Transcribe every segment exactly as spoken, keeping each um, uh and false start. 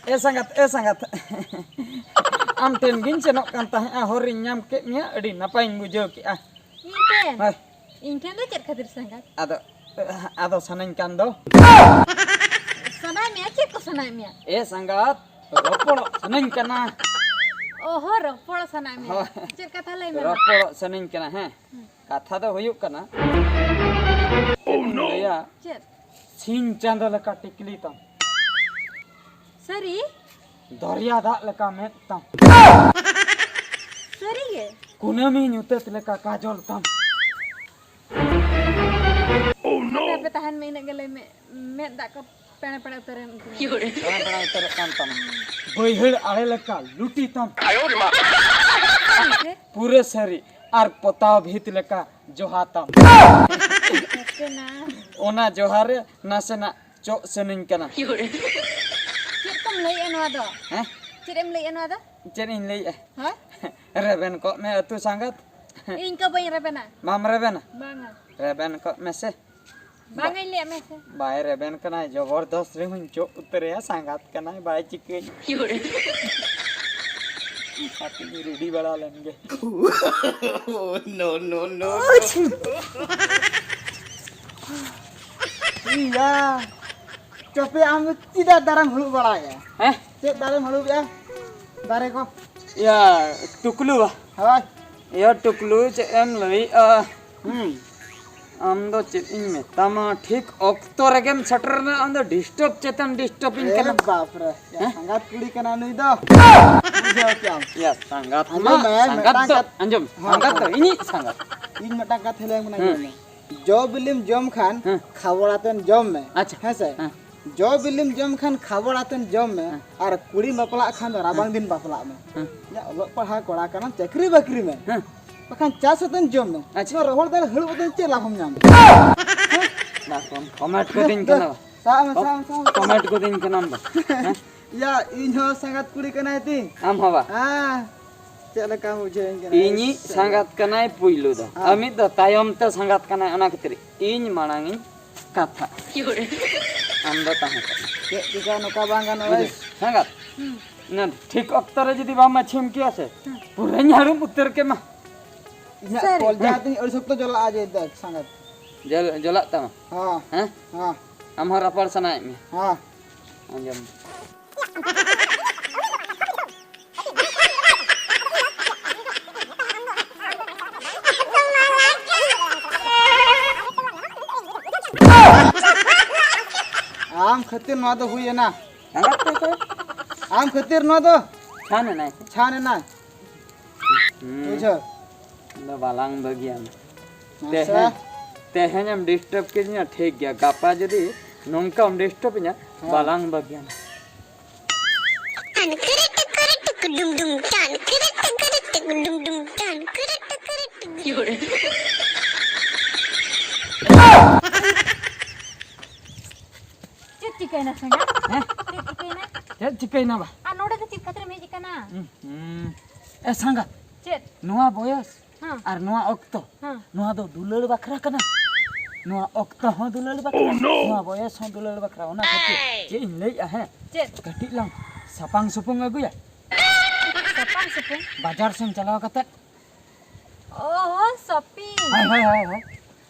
ᱮ ᱥᱟᱸᱜᱟᱛ, ᱮ ᱥᱟᱸᱜᱟᱛ᱾ ᱟᱢ ᱴᱷᱮᱱ ᱜᱤᱧ ᱥᱮᱱᱚᱜ ᱠᱟᱱ ᱛᱟᱦᱮᱸᱜᱼᱟ, ᱦᱚᱨ ᱨᱤᱧ ᱧᱟᱢ ᱠᱮᱫ ᱢᱮᱭᱟ, ᱟᱹᱰᱤ ᱱᱟᱯᱟᱭᱤᱧ ᱵᱩᱡᱷᱟᱹᱣ ᱠᱮᱫᱼᱟ᱾ ᱤᱧ ᱴᱷᱮᱱ? ᱦᱳᱭ᱾ ᱤᱧ ᱴᱷᱮᱱ ᱫᱚ ᱪᱮᱫ ᱠᱷᱟᱹᱛᱤᱨ ᱥᱟᱸᱜᱟᱛ? ᱟᱫᱚ, ᱟᱫᱚ ᱥᱟᱱᱟᱧ ᱠᱟᱱ ᱫᱚ᱾ ᱥᱟᱱᱟᱭᱮᱫ ᱢᱮᱭᱟ? ᱪᱮᱫ ᱠᱚ ᱥᱟᱱᱟᱭᱮᱫ ᱢᱮᱭᱟ? ᱮ ᱥᱟᱸᱜᱟᱛ, ᱨᱚᱯᱚᱲᱚᱜ ᱥᱟᱱᱟᱧ ᱠᱟᱱᱟ᱾ ᱚᱦᱚ, ᱨᱚᱯᱚᱲᱚᱜ ᱥᱟᱱᱟᱭᱮᱫ ᱢᱮᱭᱟ᱾ ᱦᱳᱭ᱾ ᱪᱮᱫ ᱠᱟᱛᱷᱟ ᱞᱟᱹᱭ ᱢᱮ ᱢᱟ? ᱨᱚᱯᱚᱲᱚᱜ ᱥᱟᱱᱟᱧ ᱠᱟᱱᱟ, ᱦᱮᱸ᱾ ᱦᱩᱸ᱾ ᱠᱟᱛᱷᱟ ᱫᱚ ᱦᱩᱭᱩᱜ ᱠᱟᱱᱟ, ᱪᱮᱫ ᱤᱧ ᱞᱟᱹᱭᱟ? ᱪᱮᱫ? ᱥᱤᱧ ᱪᱟᱸᱫᱚ ᱞᱮᱠᱟ ᱴᱤᱠᱞᱤ ᱛᱟᱢ᱾ ᱥᱟᱹᱨᱤ? ᱫᱚᱨᱭᱟ ᱫᱟᱜ ᱞᱮᱠᱟ ᱢᱮᱫ ᱛᱟᱢ᱾ ᱥᱟᱹᱨᱤ ᱜᱮ? ᱠᱩᱱᱟᱹᱢᱤ ᱧᱩᱛᱟᱹᱛ ᱞᱮᱠᱟ ᱠᱟᱡᱚᱞ ᱛᱟᱢ᱾ ᱦᱟᱯᱮ, ᱦᱟᱯᱮ, ᱛᱟᱦᱮᱱ ᱢᱮ, ᱤᱱᱟᱹᱜ ᱜᱮ ᱞᱟᱹᱭ ᱢᱮ᱾ ᱢᱮᱫ ᱫᱟᱜ ᱠᱚ ᱯᱮᱲᱮ ᱯᱮᱲᱮ ᱩᱛᱟᱹᱨᱮᱱ ᱛᱤᱧᱟ᱾ ᱯᱮᱲᱮ ᱯᱮᱲᱮ ᱩᱛᱟᱹᱨᱚᱜ ᱠᱟᱱ ᱛᱟᱢᱟ᱾ ᱵᱟᱹᱭᱦᱟᱹᱲ ᱟᱲᱮ ᱞᱮᱠᱟ ᱞᱩᱴᱤ ᱛᱟᱢ᱾ ᱥᱟᱹᱨᱤ ᱜᱮ? ᱯᱩᱨᱟᱹ ᱥᱟᱹᱨᱤ᱾ ᱟᱨ ᱯᱚᱛᱟᱣ ᱵᱷᱤᱛ ᱞᱮᱠᱟ ᱡᱚᱦᱟ ᱛᱟᱢ᱾ ᱦᱟᱯᱮ ᱱᱟ᱾ ᱚᱱᱟ ᱡᱚᱦᱟ ᱨᱮ ᱱᱟᱥᱮᱱᱟᱜ ᱪᱚᱜ ᱥᱟᱱᱟᱧ ᱠᱟᱱᱟ᱾ ᱪᱮᱫ ᱠᱚᱢ ᱞᱟᱹᱭᱮᱜᱼᱟ ᱱᱚᱣᱟ ᱫᱚ? ᱦᱮᱸ? ᱪᱮᱫ ᱮᱢ ᱞᱟᱹᱭᱮᱜᱼᱟ ᱱᱚᱣᱟ ᱫᱚ? ᱪᱮᱫ ᱤᱧ ᱞᱟᱹᱭᱮᱜᱼᱟ? ᱦᱮᱸ? ᱨᱮᱵᱮᱱ ᱠᱚᱜ ᱢᱮ ᱟᱹᱛᱩ ᱥᱟᱸᱜᱟᱛ᱾ ᱤᱧ ᱠᱚ ᱵᱟᱹᱧ ᱨᱮᱵᱮᱱᱟ᱾ ᱵᱟᱢ ᱨᱮᱵᱮᱱᱟ? ᱵᱟᱝᱟ᱾ ᱨᱮᱵᱮᱱ ᱠᱚᱜ ᱢᱮᱥᱮ᱾ ᱵᱟᱝᱟᱧ ᱞᱟᱹᱭᱟᱫ ᱢᱮᱭᱟ ᱥᱮ? ᱵᱟᱭ ᱨᱮᱵᱮᱱ ᱠᱟᱱᱟᱭ, ᱡᱚᱵᱚᱨᱫᱚᱥ ᱨᱮᱦᱚᱸᱧ ᱪᱚᱜ ᱩᱛᱟᱹᱨᱮᱭᱟ, ᱥᱟᱸᱜᱟᱛ ᱠᱟᱱᱟᱭ, ᱵᱟᱭ ᱪᱤᱠᱟᱹᱧ᱾ ᱦᱟᱯᱮᱧ ᱨᱮᱰᱤ ᱵᱟᱲᱟ ᱞᱮᱱ ᱜᱮ᱾ No, no, no, no. ᱤᱭᱟ, ᱪᱚᱯᱮ, ᱟᱢ ᱫᱚ ᱪᱮᱫᱟᱜ ᱫᱟᱨᱮᱢ ᱦᱩᱲᱩᱵ ᱵᱟᱲᱟᱭᱟ? ᱦᱮᱸ? ᱪᱮᱫ ᱫᱟᱨᱮᱢ ᱦᱩᱲᱩᱵᱮᱜᱼᱟ? ᱫᱟᱨᱮ ᱠᱚ? ᱤᱭᱟ, ᱴᱩᱠᱞᱩ ᱵᱟ᱾ ᱦᱳᱭ᱾ ᱤᱭᱟ, ᱴᱩᱠᱞᱩ, ᱪᱮᱫ ᱮᱢ ᱞᱟᱹᱭᱮᱜᱼᱟ? ᱦᱩᱸ᱾ ᱟᱢ ᱫᱚ ᱪᱮᱫ ᱤᱧ ᱢᱮᱛᱟᱢᱟ, ᱴᱷᱤᱠ ᱚᱠᱛᱚ ᱨᱮᱜᱮᱢ ᱥᱮᱴᱮᱨ ᱮᱱᱟ, ᱟᱢ ᱫᱚ ᱰᱤᱥᱴᱟᱵᱽ ᱪᱮᱛᱟᱱ ᱰᱤᱥᱴᱟᱵᱽ ᱤᱧ ᱮ ᱠᱟᱱᱟ᱾ ᱵᱟᱯ ᱨᱮ, ᱭᱟ ᱦᱮᱸ? ᱥᱟᱸᱜᱟᱛ ᱠᱩᱲᱤ ᱠᱟᱱᱟ ᱱᱩᱭ ᱫᱚ᱾ ᱵᱩᱡᱷᱟᱹᱣ ᱠᱮᱜᱼᱟᱢ᱾ ᱭᱟ, ᱥᱟᱸᱜᱟᱛ ᱟᱸᱡᱚᱢ ᱢᱟ, ᱢᱮ, ᱥᱟᱸᱜᱟᱛ ᱢᱤᱫᱴᱟᱝ ᱫᱚ, ᱠᱟᱛ-, ᱟᱸᱡᱚᱢ, ᱦᱮᱸ, ᱥᱟᱸᱜᱟᱛ ᱫᱚ ᱦᱮᱸ᱾ ᱤᱧᱤᱡ ᱥᱟᱸᱜᱟᱛ᱾ ᱤᱧ ᱢᱤᱫᱴᱟᱝ ᱠᱟᱛᱷᱟ ᱞᱟᱹᱭᱟᱢ ᱠᱟᱱᱟ, ᱦᱮᱸ᱾ ᱟᱸᱡᱚᱢ ᱢᱮ᱾ ᱡᱚ ᱵᱤᱞᱤᱢ ᱡᱚᱢ ᱠᱷᱟᱱ ᱦᱮᱸ᱾ ᱠᱷᱟᱵᱚᱲ ᱟᱛᱮᱢ ᱡᱚᱢ ᱢᱮ᱾ ᱟᱪᱪᱷᱟ᱾ ᱦᱮᱸ ᱥᱮ? ᱦᱮᱸ᱾ ᱡᱚ ᱵᱤᱞᱤᱢ ᱡᱚᱢ ᱠᱷᱟᱱ ᱠᱷᱟᱵᱚᱲ ᱟᱛᱮᱢ ᱡᱚᱢ ᱢᱮ, ᱦᱮᱸ᱾ ᱟᱨ ᱠᱩᱲᱤᱢ ᱵᱟᱯᱞᱟᱜ ᱠᱷᱟᱱ ᱫᱚ ᱨᱟᱵᱟᱝ ᱦᱮᱸ᱾ ᱫᱤᱱ ᱵᱟᱯᱞᱟᱜ ᱢᱮ᱾ ᱦᱮᱸ᱾ ᱭᱟ, ᱚᱞᱚᱜ ᱯᱟᱲᱦᱟᱣ ᱠᱚᱲᱟ ᱠᱟᱱᱟᱢ, ᱪᱟᱹᱠᱨᱤ ᱵᱟᱹᱠᱨᱤ ᱢᱮ᱾ ᱦᱮᱸ᱾ ᱵᱟᱠᱷᱟᱱ ᱪᱟᱥ ᱟᱛᱮᱢ ᱡᱚᱢ ᱢᱮ᱾ ᱟᱪᱪᱷᱟ᱾ ᱱᱚᱣᱟ ᱨᱚᱦᱚᱲ ᱫᱟᱨᱮ ᱦᱟᱹᱲᱩᱵ ᱟᱛᱮᱢ ᱪᱮᱫ ᱞᱟᱵᱷ ᱮᱢ ᱧᱟᱢᱟ? ᱵᱟᱠᱚ ᱠᱚᱢᱮᱱᱴ ᱠᱟᱹᱫᱤᱧ ᱫᱚ, ᱠᱟᱱᱟ᱾ ᱥᱟᱵ ᱢᱮ, ᱥᱟᱵ ᱢᱮ, ᱥᱟᱵ ᱢᱮ, ᱥᱟᱵ ᱢᱮ᱾ ᱠᱚᱢᱮᱱᱴ ᱠᱟᱹᱫᱤᱧ ᱠᱟᱱᱟᱢ ᱵᱟ᱾ ᱦᱮᱸ? ᱭᱟ, ᱤᱧ ᱦᱚᱸ ᱥᱟᱸᱜᱟᱛ ᱠᱩᱲᱤ ᱠᱟᱱᱟᱭ ᱛᱤᱧ᱾ ᱟᱢ ᱦᱚᱸ ᱵᱟ? ᱦᱮᱸ᱾ ᱪᱮᱫ ᱞᱮᱠᱟᱢ ᱵᱩᱡᱷᱟᱹᱣᱤᱧ ᱠᱟᱱᱟ? ᱤᱧᱤᱡ ᱥᱟᱸᱜᱟᱛ ᱠᱟᱱᱟᱭ ᱯᱩᱭᱞᱩ ᱫᱚ᱾ ᱦᱮᱸ᱾ ᱟᱨ ᱢᱤᱫ ᱫᱚ ᱛᱟᱭᱚᱢ ᱛᱮ ᱥᱟᱸᱜᱟᱛ ᱠᱟᱱᱟᱭ, ᱚᱱᱟ ᱠᱷᱟᱹᱛᱤᱨ ᱤᱧ ᱢᱟᱲᱟᱝ ᱤᱧ ᱠᱟᱛᱷᱟ᱾ ᱟᱢ ᱫᱚ ᱛᱟᱦᱮᱸ ᱠᱚᱜ ᱢᱮ᱾ ᱪᱮᱫ ᱪᱤᱠᱟ ᱱᱚᱝᱠᱟ ᱵᱟᱝ ᱜᱟᱱᱚᱜᱼᱟ᱾ ᱥᱟᱸᱜᱟᱛ, ᱦᱩᱸ᱾ ᱤᱱᱟᱹ ᱴᱷᱤᱠ ᱚᱠᱛᱚ ᱨᱮ ᱡᱩᱫᱤ ᱵᱟᱢ ᱢᱟᱹᱪᱷᱤᱢ ᱠᱮᱭᱟ ᱥᱮ, ᱦᱩᱸ᱾ ᱯᱩᱨᱟᱹᱧ ᱦᱟᱹᱲᱩᱵ ᱩᱛᱟᱹᱨ ᱠᱮᱢᱟ᱾ ᱤᱧᱟᱹᱜ ᱥᱟᱹᱨᱤ᱾ ᱠᱚᱞᱡᱟ ᱛᱤᱧ ᱟᱹᱰᱤ ᱥᱚᱠᱛᱚ ᱡᱚᱞᱟᱜᱼᱟ ᱡᱮ ᱫᱮᱠ ᱥᱟᱸᱜᱟᱛ᱾ ᱡᱚᱞ-, ᱡᱚᱞᱟᱜ ᱛᱟᱢᱟ? ᱦᱮᱸ᱾ ᱦᱮᱸ? ᱦᱮᱸ᱾ ᱟᱢ ᱦᱚᱸ ᱨᱟᱯᱟᱲ ᱥᱟᱱᱟᱭᱮᱫ ᱢᱮᱭᱟ? ᱦᱮᱸ᱾ ᱟᱸᱡᱚᱢ᱾ ᱟᱢ ᱠᱷᱟᱹᱛᱤᱨ ᱱᱚᱣᱟ ᱫᱚ ᱦᱩᱭ ᱮᱱᱟ᱾ ᱟᱢ ᱠᱷᱟᱹᱛᱤᱨ ᱱᱚᱣᱟ ᱫᱚ ᱪᱷᱟᱱ ᱮᱱᱟᱭ᱾ ᱪᱷᱟᱱ ᱮᱱᱟᱭ᱾ ᱦᱩᱸ᱾ ᱵᱩᱡᱷᱟᱹᱣ᱾ ᱫᱚ ᱵᱟᱞᱟᱝ ᱵᱟᱹᱜᱤᱭᱟᱢᱟ᱾ ᱟᱪᱪᱷᱟ᱾ ᱛᱮᱦᱮᱧ, ᱛᱮᱦᱮᱧ ᱮᱢ disturb ᱠᱤᱫᱤᱧᱟ, ᱴᱷᱤᱠ ᱜᱮᱭᱟ᱾ ᱜᱟᱯᱟ ᱡᱩᱫᱤ ᱱᱚᱝᱠᱟᱢ disturb ᱤᱧᱟ, ᱦᱮᱸ᱾ ᱵᱟᱞᱟᱝ ᱵᱟᱹᱜᱤᱭᱟᱢᱟ᱾ ᱴᱟᱱ ᱠᱤᱨᱤ ᱴᱤᱠᱤᱨᱤ ᱴᱤᱠᱤ ᱰᱩᱢ ᱰᱩᱢ, ᱴᱟᱱ ᱠᱤᱨᱤ ᱴᱤᱠᱤᱨᱤ ᱴᱤᱠᱤ ᱰᱩᱢ ᱰᱩᱢ, ᱴᱟᱱ ᱠᱤᱨᱤ ᱴᱤᱠᱤᱨᱤ ᱴᱤᱠᱤ᱾ ᱪᱮᱫ ᱪᱤᱠᱟᱹᱭᱮᱱᱟ ᱥᱟᱸᱜᱟᱛ? ᱦᱮᱸ? ᱪᱮᱫ ᱪᱤᱠᱟᱹᱭᱮᱱᱟ? ᱪᱮᱫ ᱪᱤᱠᱟᱹᱭᱮᱱᱟ ᱵᱟ? ᱟᱨ ᱱᱚᱰᱮ ᱫᱚ ᱪᱮᱫ ᱠᱷᱟᱹᱛᱤᱨᱮᱢ ᱦᱮᱡ ᱟᱠᱟᱱᱟ? ᱦᱩᱸ, ᱦᱩᱸ᱾ ᱮ ᱥᱟᱸᱜᱟᱛ, ᱪᱮᱫ? ᱱᱚᱣᱟ ᱵᱚᱭᱚᱥ ᱦᱮᱸ᱾ ᱟᱨ ᱱᱚᱣᱟ ᱚᱠᱛᱚ, ᱦᱮᱸ᱾ ᱱᱚᱣᱟ ᱫᱚ ᱫᱩᱞᱟᱹᱲ ᱵᱟᱠᱷᱨᱟ ᱠᱟᱱᱟ᱾ ᱱᱚᱣᱟ ᱚᱠᱛᱚ ᱦᱚᱸ ᱫᱩᱞᱟᱹᱲ ᱵᱟᱠᱷᱨᱟ, ᱱᱚᱣᱟ ᱵᱚᱭᱚᱥ ᱦᱚᱸ ᱫᱩᱞᱟᱹᱲ ᱵᱟᱠᱷᱨᱟ᱾ ᱚᱱᱟ ᱠᱷᱟᱹᱛᱤᱨ ᱪᱮᱫ ᱤᱧ ᱞᱟᱹᱭᱮᱜᱼᱟ, ᱦᱮᱸ? ᱪᱮᱫ? ᱠᱟᱹᱴᱤᱡ ᱞᱟᱝ ᱥᱟᱯᱟᱝ ᱥᱩᱯᱩᱝ ᱟᱹᱜᱩᱭᱟ᱾ ᱥᱟᱯᱟᱝ ᱥᱩᱯᱩᱝ? ᱵᱟᱡᱟᱨ ᱥᱮᱱ ᱪᱟᱞᱟᱣ ᱠᱟᱛᱮ᱾ ᱚ, shopping᱾ ᱦᱳᱭ, ᱦᱳᱭ, ᱦᱳᱭ, ᱦᱳᱭ᱾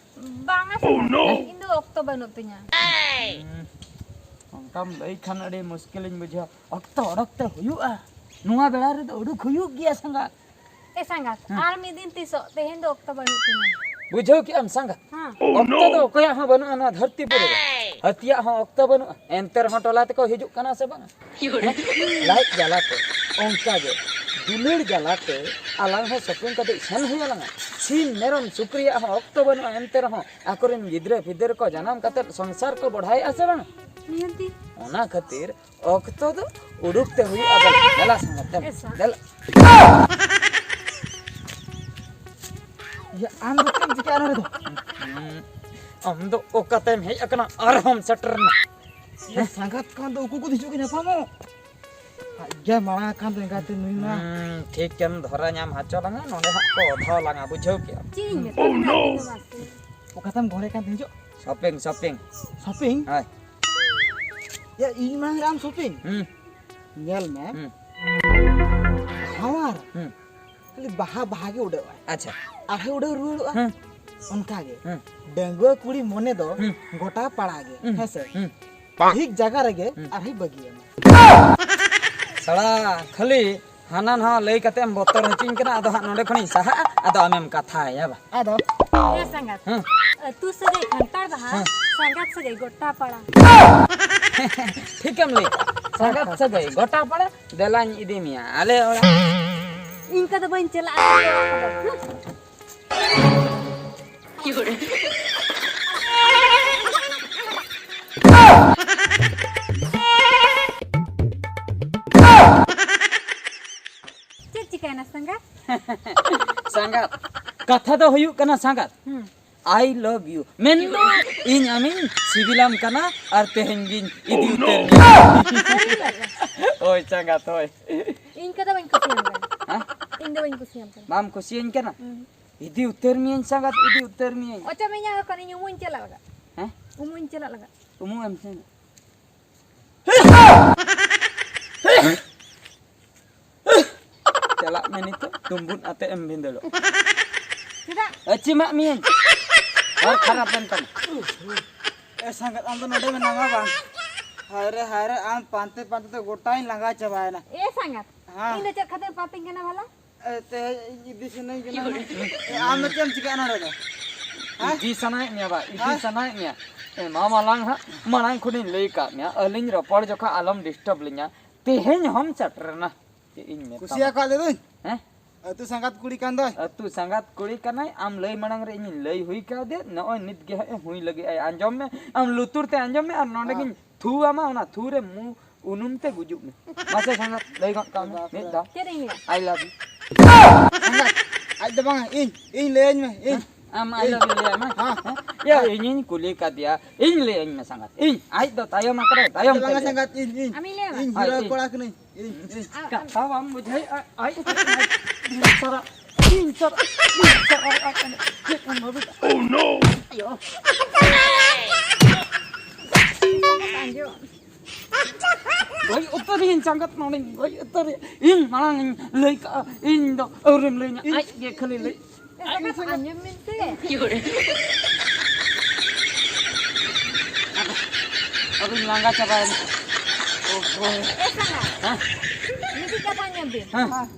ᱵᱟᱝᱟ ᱥᱟᱸᱜᱟᱛ, ᱤᱧ ᱫᱚ ᱚᱠᱛᱚ ᱵᱟᱹᱱᱩᱜ ᱛᱤᱧᱟ᱾ ᱦᱩᱸ, ᱚᱱᱠᱟᱢ ᱞᱟᱹᱭ ᱠᱷᱟᱱ ᱟᱹᱰᱤ ᱢᱩᱥᱠᱤᱞᱤᱧ ᱵᱩᱡᱷᱟᱹᱣᱟ᱾ ᱚᱠᱛᱚ ᱚᱰᱚᱠ ᱛᱮ ᱦᱩᱭᱩᱜᱼᱟ, ᱱᱚᱣᱟ ᱵᱮᱲᱟ ᱨᱮᱫᱚ ᱩᱰᱩᱠ ᱦᱩᱭᱩᱜ ᱜᱮᱭᱟ ᱥᱟᱸᱜᱟᱛ᱾ ᱮ ᱥᱟᱸᱜᱟᱛ, ᱦᱮᱸ᱾ ᱟᱨ ᱢᱤᱫ ᱫᱤᱱ ᱛᱤᱥᱚᱜ, ᱛᱮᱦᱮᱧ ᱫᱚ ᱚᱠᱛᱚ ᱵᱟᱹᱱᱩᱜ ᱛᱤᱧᱟ᱾ ᱵᱩᱡᱷᱟᱹᱣ ᱠᱮᱜᱼᱟᱢ ᱥᱟᱸᱜᱟᱛ? ᱦᱮᱸ᱾ ᱚᱠᱛᱚ ᱫᱚ ᱚᱠᱚᱭᱟᱜ ᱦᱚᱸ ᱵᱟᱹᱱᱩᱜᱼᱟ ᱱᱚᱣᱟ ᱫᱷᱟᱹᱨᱛᱤ ᱯᱩᱨᱤ ᱨᱮ᱾ ᱦᱟᱹᱛᱤᱭᱟᱜ ᱦᱚᱸ ᱚᱠᱛᱚ ᱵᱟᱹᱱᱩᱜᱼᱟ, ᱮᱱᱛᱮ ᱨᱮᱦᱚᱸ ᱴᱚᱞᱟ ᱛᱮᱠᱚ ᱦᱤᱡᱩᱜ ᱠᱟᱱᱟ ᱥᱮ ᱵᱟᱝ? ᱞᱟᱡ ᱡᱟᱞᱟᱛᱮ, ᱚᱱᱠᱟ ᱜᱮ ᱫᱩᱞᱟᱹᱲ ᱡᱟᱞᱟᱛᱮ ᱟᱞᱟᱝ ᱦᱚᱸ shopping ᱠᱟᱛᱮ ᱥᱮᱱ ᱦᱩᱭ ᱟᱞᱟᱝᱟ᱾ ᱥᱤᱢ ᱢᱮᱨᱚᱢ ᱥᱩᱠᱨᱤᱭᱟᱜ ᱦᱚᱸ ᱚᱠᱛᱚ ᱵᱟᱹᱱᱩᱜᱼᱟ, ᱮᱱᱛᱮ ᱨᱮᱦᱚᱸ ᱟᱠᱚᱨᱮᱱ ᱜᱤᱫᱽᱨᱟᱹ ᱯᱤᱫᱽᱨᱟᱹ ᱠᱚ ᱡᱟᱱᱟᱢ ᱠᱟᱛᱮ ᱥᱚᱝᱥᱟᱨ ᱠᱚ ᱵᱚᱲᱦᱟᱭᱮᱫᱼᱟ ᱥᱮ ᱵᱟᱝ? ᱱᱤᱦᱟᱹᱛᱤ᱾ ᱚᱱᱟ ᱠᱷᱟᱹᱛᱤᱨ ᱚᱠᱛᱚ ᱫᱚ ᱩᱰᱩᱠ ᱛᱮ ᱦᱩᱭᱩᱜᱼᱟ᱾ ᱫᱮᱞᱟ, ᱫᱮᱞᱟ ᱥᱟᱸᱜᱟᱛ, ᱫᱮᱞᱟ, ᱮ ᱥᱟ- ᱫᱮᱞᱟ᱾ ᱤᱭᱟᱹ, ᱟᱢ ᱫᱚ ᱪᱮᱫ ᱮᱢ ᱪᱤᱠᱟᱹᱭᱟ ᱱᱚᱰᱮ ᱫᱚ? ᱦᱩᱸ, ᱟᱢ ᱫᱚ ᱚᱠᱟᱛᱮᱢ ᱦᱮᱡ ᱟᱠᱟᱱᱟ ᱟᱨᱦᱚᱸᱢ ᱥᱮᱴᱮᱨ ᱮᱱᱟ? ᱤᱭᱟᱹ, ᱥᱟᱸᱜᱟᱛ ᱠᱟᱱ ᱫᱚ ᱩᱱᱠᱩ ᱠᱚ ᱦᱤᱡᱩᱜ ᱠᱟᱱᱟ ᱧᱟᱯᱟᱢᱚᱜ᱾ ᱟᱡ ᱜᱮ ᱢᱟᱲᱟᱝ ᱟᱠᱟᱱ ᱫᱚ ᱮᱸᱜᱟᱛᱮ ᱱᱩᱭ ᱢᱟ᱾ ᱦᱩᱸ, ᱴᱷᱤᱠ ᱮᱢ ᱫᱷᱚᱨᱟ ᱧᱟᱢ ᱦᱚᱪᱚ ᱞᱟᱝᱟ, ᱱᱚᱰᱮ ᱦᱟᱸᱜ ᱠᱚ ᱚᱫᱷᱟᱣ ᱞᱟᱝᱟ, ᱵᱩᱡᱷᱟᱹᱣ ᱠᱮᱜᱼᱟᱢ? ᱪᱮᱫ ᱤᱧ ᱢᱮᱛᱟᱢᱟ ᱤᱧ ᱫᱚ ᱢᱟᱥᱮ? ᱚᱠᱟᱛᱮᱢ ᱜᱚᱲᱮ ᱠᱟᱱ ᱛᱟᱦᱮᱸ ᱦᱤᱡᱩᱜ? Shopping, shopping᱾ Shopping? ᱦᱳᱭ᱾ ᱭᱟ, ᱤᱧ ᱢᱟᱲᱟᱝ ᱨᱮ ᱟᱢ ᱥᱚᱯᱤᱝ? ᱦᱩᱸ᱾ ᱧᱮᱞ ᱢᱮ᱾ ᱦᱩᱸ᱾ ᱦᱟᱣᱟᱨ᱾ ᱦᱩᱸ᱾ ᱠᱷᱟᱹᱞᱤ ᱵᱟᱦᱟ, ᱵᱟᱦᱟ ᱜᱮ ᱩᱰᱟᱹᱜᱼᱟ᱾ ᱟᱪᱪᱷᱟ᱾ ᱟᱨᱦᱚᱸ ᱩᱰᱟᱹᱣ ᱨᱩᱣᱟᱹᱲᱚᱜᱼᱟ᱾ ᱦᱩᱸ᱾ ᱚᱱᱠᱟ ᱜᱮ᱾ ᱦᱩᱸ᱾ ᱰᱟᱺᱜᱩᱣᱟᱹ ᱠᱩᱲᱤ ᱢᱚᱱᱮ ᱫᱚ ᱦᱩᱸ᱾ ᱜᱚᱴᱟ ᱯᱟᱲᱟ ᱜᱮ, ᱦᱩᱸ᱾ ᱦᱮᱸ ᱥᱮ? ᱦᱩᱸ᱾ ᱴᱷᱤᱠ ᱡᱟᱭᱜᱟ ᱨᱮᱜᱮ ᱦᱩᱸ᱾ ᱟᱨᱦᱚᱸᱭ ᱵᱟᱹᱜᱤᱭᱟᱢᱟ᱾ ᱥᱟᱞᱟ, ᱠᱷᱟᱹᱞᱤ ᱦᱟᱱᱟ ᱱᱟᱣᱟ ᱞᱟᱹᱭ ᱠᱟᱛᱮ ᱮᱢ ᱵᱚᱛᱚᱨ ᱦᱚᱪᱚᱧ ᱠᱟᱱᱟ, ᱟᱫᱚ ᱦᱟᱸᱜ ᱱᱚᱰᱮ ᱠᱷᱚᱱᱤᱧ ᱥᱟᱦᱟᱜᱼᱟ, ᱟᱫᱚ ᱟᱢᱮᱢ ᱠᱟᱛᱷᱟᱭᱟ ᱵᱟ᱾ ᱟᱫᱚ? ᱮ ᱥᱟᱸᱜᱟᱛ, ᱦᱮᱸ᱾ ᱟᱹᱛᱩ ᱥᱟᱹᱜᱟᱹᱭ ᱠᱷᱟᱱᱴᱟᱲ ᱵᱟᱦᱟ, ᱦᱮᱸ᱾ ᱥᱟᱸᱜᱟᱛ ᱥᱟᱹᱜᱟᱹᱭ ᱜᱚᱴᱟ ᱯᱟᱲᱟ᱾ ᱴᱷᱤᱠᱮᱢ ᱞᱟᱹᱭ ᱠᱟᱜᱼᱟ᱾ ᱥᱟᱸᱜᱟᱛ ᱥᱟᱹᱜᱟᱹᱭ ᱜᱚᱴᱟ ᱯᱟᱲᱟ, ᱫᱮᱞᱟᱧ ᱤᱫᱤ ᱢᱮᱭᱟ ᱟᱞᱮ ᱚᱲᱟᱜ᱾ ᱤᱧ ᱠᱚᱫᱚ ᱵᱟᱹᱧ ᱪᱟᱞᱟᱜᱼᱟ᱾ ᱪᱮᱫ ᱪᱤᱠᱟᱹᱭᱮᱱᱟ ᱥᱟᱸᱜᱟᱛ? ᱥᱟᱸᱜᱟᱛ, ᱠᱟᱛᱷᱟ ᱫᱚ ᱦᱩᱭᱩᱜ ᱠᱟᱱᱟ ᱥᱟᱸᱜᱟᱛ, ᱦᱩᱸ᱾ I love you ᱢᱮᱱ ᱫᱚ ᱤᱧ ᱟᱢᱤᱧ ᱥᱤᱵᱤᱞᱟᱢ ᱠᱟᱱᱟ ᱟᱨ ᱛᱮᱦᱮᱧ ᱜᱤᱧ ᱤᱫᱤ ᱩᱛᱟᱹᱨ ᱢᱮᱭᱟ᱾ ᱦᱳᱭ ᱥᱟᱸᱜᱟᱛ, ᱦᱳᱭ᱾ ᱤᱧ ᱠᱚᱫᱚ ᱵᱟᱹᱧ ᱠᱩᱥᱤᱭᱟᱢ ᱠᱟᱱᱟ᱾ ᱦᱮᱸ? ᱤᱧ ᱫᱚ ᱵᱟᱹᱧ ᱠᱩᱥᱤᱭᱟᱢ ᱠᱟᱱᱟ᱾ ᱵᱟᱢ ᱠᱩᱥᱤᱭᱟᱹᱧ ᱠᱟᱱᱟ? ᱦᱩᱸ᱾ ᱤᱫᱤ ᱩᱛᱟᱹᱨ ᱢᱤᱭᱟᱹᱧ ᱥᱟᱸᱜᱟᱛ, ᱤᱫᱤ ᱩᱛᱟᱹᱨ ᱢᱤᱭᱟᱹᱧ᱾ ᱚᱪᱚ ᱢᱮᱧᱟ ᱠᱷᱚᱱ ᱤᱧ ᱩᱢᱩᱧ ᱪᱟᱞᱟᱜ ᱞᱟᱜᱟ᱾ ᱦᱮᱸ? ᱩᱢᱩᱧ ᱪᱟᱞᱟᱜ ᱞᱟᱜᱟ᱾ ᱩᱢᱩᱜ ᱮᱢ ᱥᱮ? ᱪᱟᱞᱟᱜ ᱢᱮ ᱱᱤᱛᱚᱜ, ᱰᱩᱢᱵᱩᱜ ᱟᱛᱮ ᱮᱢ ᱵᱷᱤᱸᱫᱟᱹᱲᱚᱜ᱾ ᱪᱮᱫᱟᱜ? ᱟᱹᱪᱤ ᱢᱟᱜ ᱢᱤᱭᱟᱹᱧ᱾ ᱦᱚᱲ ᱠᱷᱟᱨᱟᱯ ᱮᱱ ᱛᱟᱢᱟ᱾ ᱮ ᱥᱟᱸᱜᱟᱛ, ᱟᱢ ᱫᱚ ᱱᱚᱰᱮ ᱢᱮᱱᱟᱢᱟ ᱵᱟᱝ? ᱦᱟᱭ ᱨᱮ, ᱦᱟᱭ ᱨᱮ, ᱟᱢ ᱯᱟᱱᱛᱮ ᱯᱟᱱᱛᱮ ᱛᱮ ᱜᱚᱴᱟᱧ ᱞᱟᱸᱜᱟ ᱪᱟᱵᱟᱭᱮᱱᱟ᱾ ᱮ ᱥᱟᱸᱜᱟᱛ, ᱦᱮᱸ᱾ ᱤᱧ ᱫᱚ ᱪᱮᱫ ᱠᱷᱟᱹᱛᱤᱨ ᱯᱟᱱᱛᱮᱧ ᱠᱟᱱᱟ ᱵᱷᱟᱞᱟ? ᱮ, ᱛᱮᱦᱮᱧ ᱤᱧ ᱤᱫᱤ ᱥᱟᱱᱟᱧ ᱠᱟᱱᱟ᱾ ᱮ, ᱟᱢ ᱫᱚ ᱪᱮᱫ ᱮᱢ ᱪᱤᱠᱟᱹᱭᱟ ᱱᱚᱰᱮ ᱫᱚ? ᱦᱮᱸ? ᱤᱫᱤ ᱥᱟᱱᱟᱭᱮᱫ ᱢᱮᱭᱟ ᱵᱟ, ᱤᱫᱤ ᱦᱮᱸ? ᱥᱟᱱᱟᱭᱮᱫ ᱢᱮᱭᱟ᱾ ᱮ, ᱢᱟ ᱢᱟᱞᱟᱝ ᱦᱟᱸᱜ, ᱢᱟᱲᱟᱝ ᱠᱷᱚᱱᱤᱧ ᱞᱟᱹᱭ ᱟᱠᱟᱫ ᱢᱮᱭᱟ, ᱟᱹᱞᱤᱧ ᱨᱚᱯᱚᱲ ᱡᱚᱠᱷᱚᱱ ᱟᱞᱚᱢ disturb ᱞᱤᱧᱟ᱾ ᱛᱮᱦᱮᱧ ᱦᱚᱢ ᱥᱮᱴᱮᱨᱮᱱᱟ᱾ ᱪᱮᱫ ᱤᱧ ᱢᱮᱛᱟᱢᱟ? ᱠᱩᱥᱤᱭᱟᱠᱟᱫ ᱞᱮᱫᱚᱧ᱾ ᱦᱮᱸ? ᱟᱹᱛᱩ ᱥᱟᱸᱜᱟᱛ ᱠᱩᱲᱤ ᱠᱟᱱ ᱫᱚᱭ᱾ ᱟᱹᱛᱩ ᱥᱟᱸᱜᱟᱛ ᱠᱩᱲᱤ ᱠᱟᱱᱟᱭ, ᱟᱢ ᱞᱟᱹᱭ ᱢᱟᱲᱟᱝ ᱨᱮ ᱤᱧᱤᱧ ᱞᱟᱹᱭ ᱦᱩᱭ ᱠᱟᱣᱫᱮᱭᱟ, ᱱᱚᱜᱼᱚᱭ ᱱᱤᱛ ᱜᱮ ᱦᱟᱸᱜ ᱮ ᱦᱩᱭ ᱞᱟᱹᱜᱤᱫ ᱟᱭ᱾ ᱟᱸᱡᱚᱢ ᱢᱮ, ᱟᱢ ᱞᱩᱛᱩᱨ ᱛᱮ ᱟᱸᱡᱚᱢ ᱢᱮ, ᱟᱨ ᱱᱚᱰᱮ ᱦᱮᱸ᱾ ᱜᱤᱧ ᱛᱷᱩ ᱟᱢᱟ, ᱚᱱᱟ ᱛᱷᱩ ᱨᱮ ᱢᱩ ᱩᱱᱩᱢ ᱛᱮ ᱜᱩᱡᱩᱜ ᱢᱮ᱾ ᱢᱟᱥᱮ ᱥᱟᱸᱜᱟᱛ, ᱞᱟᱹᱭ ᱜᱚᱫ ᱠᱟᱜ ᱢᱮ ᱢᱤᱫ ᱫᱷᱟᱣ᱾ ᱪᱮᱫ ᱤᱧ ᱞᱟᱹᱭᱟ? I love you᱾ ᱥᱟᱸᱜᱟᱛ, ᱟᱡ ᱫᱚ ᱵᱟᱝᱟ, ᱤᱧ, ᱤᱧ ᱞᱟᱹᱭᱟᱹᱧ ᱢᱮ, ᱤᱧ᱾ ᱦᱮᱸ? ᱟᱢ I love you ᱞᱟᱹᱭᱟᱢ ᱢᱮ? ᱦᱮᱸ᱾ ᱦᱮᱸ? ᱭᱟ, ᱤᱧᱤᱧ ᱠᱩᱞᱤ ᱠᱟᱫᱮᱭᱟ, ᱤᱧ ᱞᱟᱹᱭᱟᱹᱧ ᱢᱮ ᱥᱟᱸᱜᱟᱛ, ᱤᱧ᱾ ᱟᱡ ᱫᱚ ᱛᱟᱭᱚᱢ ᱟᱠᱟᱱᱟᱭ, ᱛᱟᱭᱚᱢ ᱟᱡ ᱫᱚ ᱛᱮ ᱵᱟᱝᱟ ᱞᱟᱹᱭᱟᱭ᱾ ᱥᱟᱸᱜᱟᱛ, ᱤᱧ, ᱤᱧ᱾ ᱟᱢᱤᱧ ᱞᱟᱹᱭᱟᱢᱟ? ᱤᱧ ᱦᱳᱭ, ᱦᱤᱨᱚ ᱤᱧ᱾ ᱠᱚᱲᱟ ᱠᱟᱹᱱᱟᱹᱧ, ᱤᱧ, ᱤᱧ᱾ ᱟᱢ, ᱠᱟᱛᱷᱟ ᱵᱟᱢ ᱵᱩᱡᱷᱟᱹᱣᱮᱫᱼᱟ, ᱟᱡ, ᱟᱡ, ᱟᱡ, ᱤᱧ ᱥᱟᱨᱟ, ᱤᱧ ᱥᱟᱨᱟ, ᱤᱧ ᱥᱟᱨᱟ, ᱟᱡ, ᱟᱡ, ᱪᱮᱫ ᱮᱢ ᱵᱷᱟᱵᱤᱛᱟ? Oh no! ᱟᱭᱳ᱾ ᱟᱸᱡᱚᱢ᱾ ᱜᱚᱡ ᱩᱛᱟᱹᱨᱤᱧ ᱥᱟᱸᱜᱟᱛ, ᱱᱚᱰᱮᱧ ᱜᱚᱡ ᱩᱛᱟᱹᱨᱤᱧ᱾ ᱤᱧ ᱢᱟᱲᱟᱝ ᱤᱧ ᱞᱟᱹᱭ ᱠᱟᱜᱼᱟ, ᱤᱧ ᱫᱚ ᱟᱹᱣᱨᱤᱢ ᱞᱟᱹᱭᱟᱹᱧᱟ, ᱟᱡ ᱜᱮ ᱠᱷᱟᱹᱞᱤ ᱞᱟᱹᱭ᱾ ᱮ ᱥᱟᱸᱜᱟᱛ, ᱟᱸᱡᱚᱢ ᱢᱮᱥᱮ᱾ ᱟᱫᱚᱧ ᱞᱟᱸᱜᱟ ᱪᱟᱵᱟᱭᱮᱱᱟ᱾ ᱳᱦᱳ᱾ ᱮ ᱥᱟᱸᱜᱟᱛ, ᱦᱮᱸ? ᱢᱤᱫᱴᱤᱡ ᱠᱟᱛᱷᱟ ᱟᱸᱡᱚᱢ ᱵᱤᱱ᱾ ᱦᱮᱸ᱾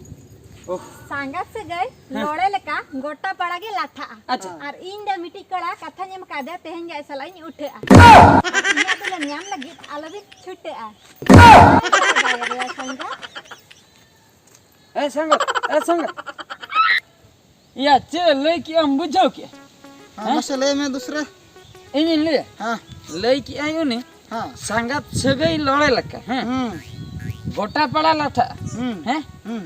ᱳᱦ᱾ ᱥᱟᱸᱜᱟᱛ ᱥᱟᱹᱜᱟᱹᱭ ᱦᱮᱸ᱾ ᱞᱚᱲᱮ ᱞᱮᱠᱟ ᱜᱚᱴᱟ ᱯᱟᱲᱟ ᱜᱮ ᱞᱟᱴᱷᱟᱜᱼᱟ᱾ ᱟᱪᱪᱷᱟ᱾ ᱟᱨ ᱤᱧ ᱫᱚ ᱢᱤᱫᱴᱤᱡ ᱠᱚᱲᱟ ᱠᱟᱛᱷᱟᱧ ᱮᱢ ᱠᱟᱫᱮᱭᱟ, ᱛᱮᱦᱮᱧ ᱜᱮ ᱟᱡ ᱥᱟᱞᱟᱜ ᱤᱧ ᱩᱴᱷᱟᱹᱜᱼᱟ᱾ ᱤᱧᱟᱹᱜ ᱫᱩᱞᱟᱹᱲ ᱧᱟᱢ ᱞᱟᱹᱜᱤᱫ ᱟᱞᱚᱵᱤᱱ ᱪᱷᱩᱴᱟᱹᱜᱼᱟ᱾ ᱮ ᱥᱟᱸᱜᱟᱛ, ᱮ ᱥᱟᱸᱜᱟᱛ᱾ ᱭᱟ, ᱪᱮᱫ ᱞᱟᱹᱭ ᱠᱮᱜᱼᱟᱢ, ᱵᱩᱡᱷᱟᱹᱣ ᱠᱮᱜᱼᱟ? ᱦᱮᱸ, ᱦᱮᱸ? ᱢᱟᱥᱮ ᱞᱟᱹᱭ ᱢᱮ ᱫᱩᱥᱨᱟ᱾ ᱤᱧᱤᱧ ᱞᱟᱹᱭᱟ? ᱦᱮᱸ᱾ ᱞᱟᱹᱭ ᱠᱮᱜᱼᱟᱭ ᱩᱱᱤ, ᱦᱮᱸ᱾ ᱥᱟᱸᱜᱟᱛ ᱥᱟᱹᱜᱟᱹᱭ ᱞᱚᱲᱮ ᱞᱮᱠᱟ, ᱦᱮᱸ? ᱦᱩᱸ᱾ ᱜᱚᱴᱟ ᱯᱟᱲᱟ ᱞᱟᱴᱷᱟᱜᱼᱟ, ᱦᱩᱸ᱾ ᱦᱮᱸ? ᱦᱩᱸ᱾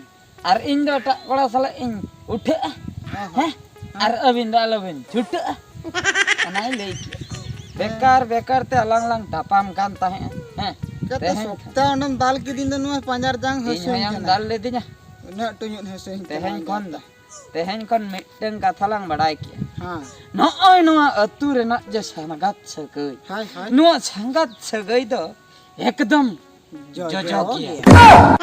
ᱟᱨ ᱤᱧ ᱫᱚ ᱮᱴᱟᱜ ᱠᱚᱲᱟ ᱥᱟᱞᱟᱜ ᱤᱧ ᱩᱴᱷᱟᱹᱜᱼᱟ, ᱦᱮᱸ, ᱦᱮᱸ? ᱦᱮᱸ᱾ ᱟᱨ ᱟᱹᱵᱤᱱ ᱫᱚ ᱟᱞᱚᱵᱤᱱ ᱪᱷᱩᱴᱟᱹᱜᱼᱟ᱾ ᱚᱱᱟᱭ ᱞᱟᱹᱭ ᱠᱮᱜᱼᱟ᱾ ᱦᱮᱸ᱾ ᱵᱮᱠᱟᱨ, ᱵᱮᱠᱟᱨ ᱛᱮ ᱟᱞᱟᱝ ᱞᱟᱝ ᱛᱟᱯᱟᱢ ᱠᱟᱱ ᱛᱟᱦᱮᱸᱜᱼᱟ, ᱦᱮᱸ? ᱪᱤᱠᱟᱹᱛᱮ ᱛᱮᱦᱮᱧ ᱥᱚᱯᱛᱟ ᱚᱸᱰᱮᱢ ᱫᱟᱞ ᱠᱤᱫᱤᱧ ᱫᱚ ᱱᱚᱣᱟ ᱯᱟᱸᱡᱟᱨ ᱡᱟᱝ ᱤᱧ ᱦᱟᱹᱥᱩᱧ ᱦᱚᱸᱭᱟᱢ ᱠᱟᱱᱟ᱾ ᱫᱟᱞ ᱞᱤᱫᱤᱧᱟ᱾ ᱩᱱᱟᱹᱜ ᱴᱩᱧᱩᱫ ᱦᱟᱹᱥᱩᱧ ᱠᱟᱱᱟ ᱛᱮᱦᱮᱧ ᱤᱧ ᱠᱷᱚᱱ ᱫᱚ᱾ ᱛᱮᱦᱮᱧ ᱠᱷᱚᱱ ᱢᱤᱫᱴᱟᱝ ᱠᱟᱛᱷᱟ ᱞᱟᱝ ᱵᱟᱲᱟᱭ ᱠᱮᱜᱼᱟ᱾ ᱦᱮᱸ᱾ ᱱᱚᱜᱼᱚᱭ ᱱᱚᱣᱟ ᱟᱹᱛᱩ ᱨᱮᱱᱟᱜ ᱡᱮ ᱥᱟᱸᱜᱟᱛ ᱥᱟᱹᱜᱟᱹᱭ, ᱦᱳᱭ, ᱦᱳᱭ᱾ ᱱᱚᱣᱟ ᱥᱟᱸᱜᱟᱛ ᱥᱟᱹᱜᱟᱹᱭ ᱫᱚ ᱮᱠᱫᱚᱢ ᱡᱚᱡᱚ ᱡᱚᱡᱚ ᱜᱮᱭᱟ᱾ ᱜᱮᱭᱟ᱾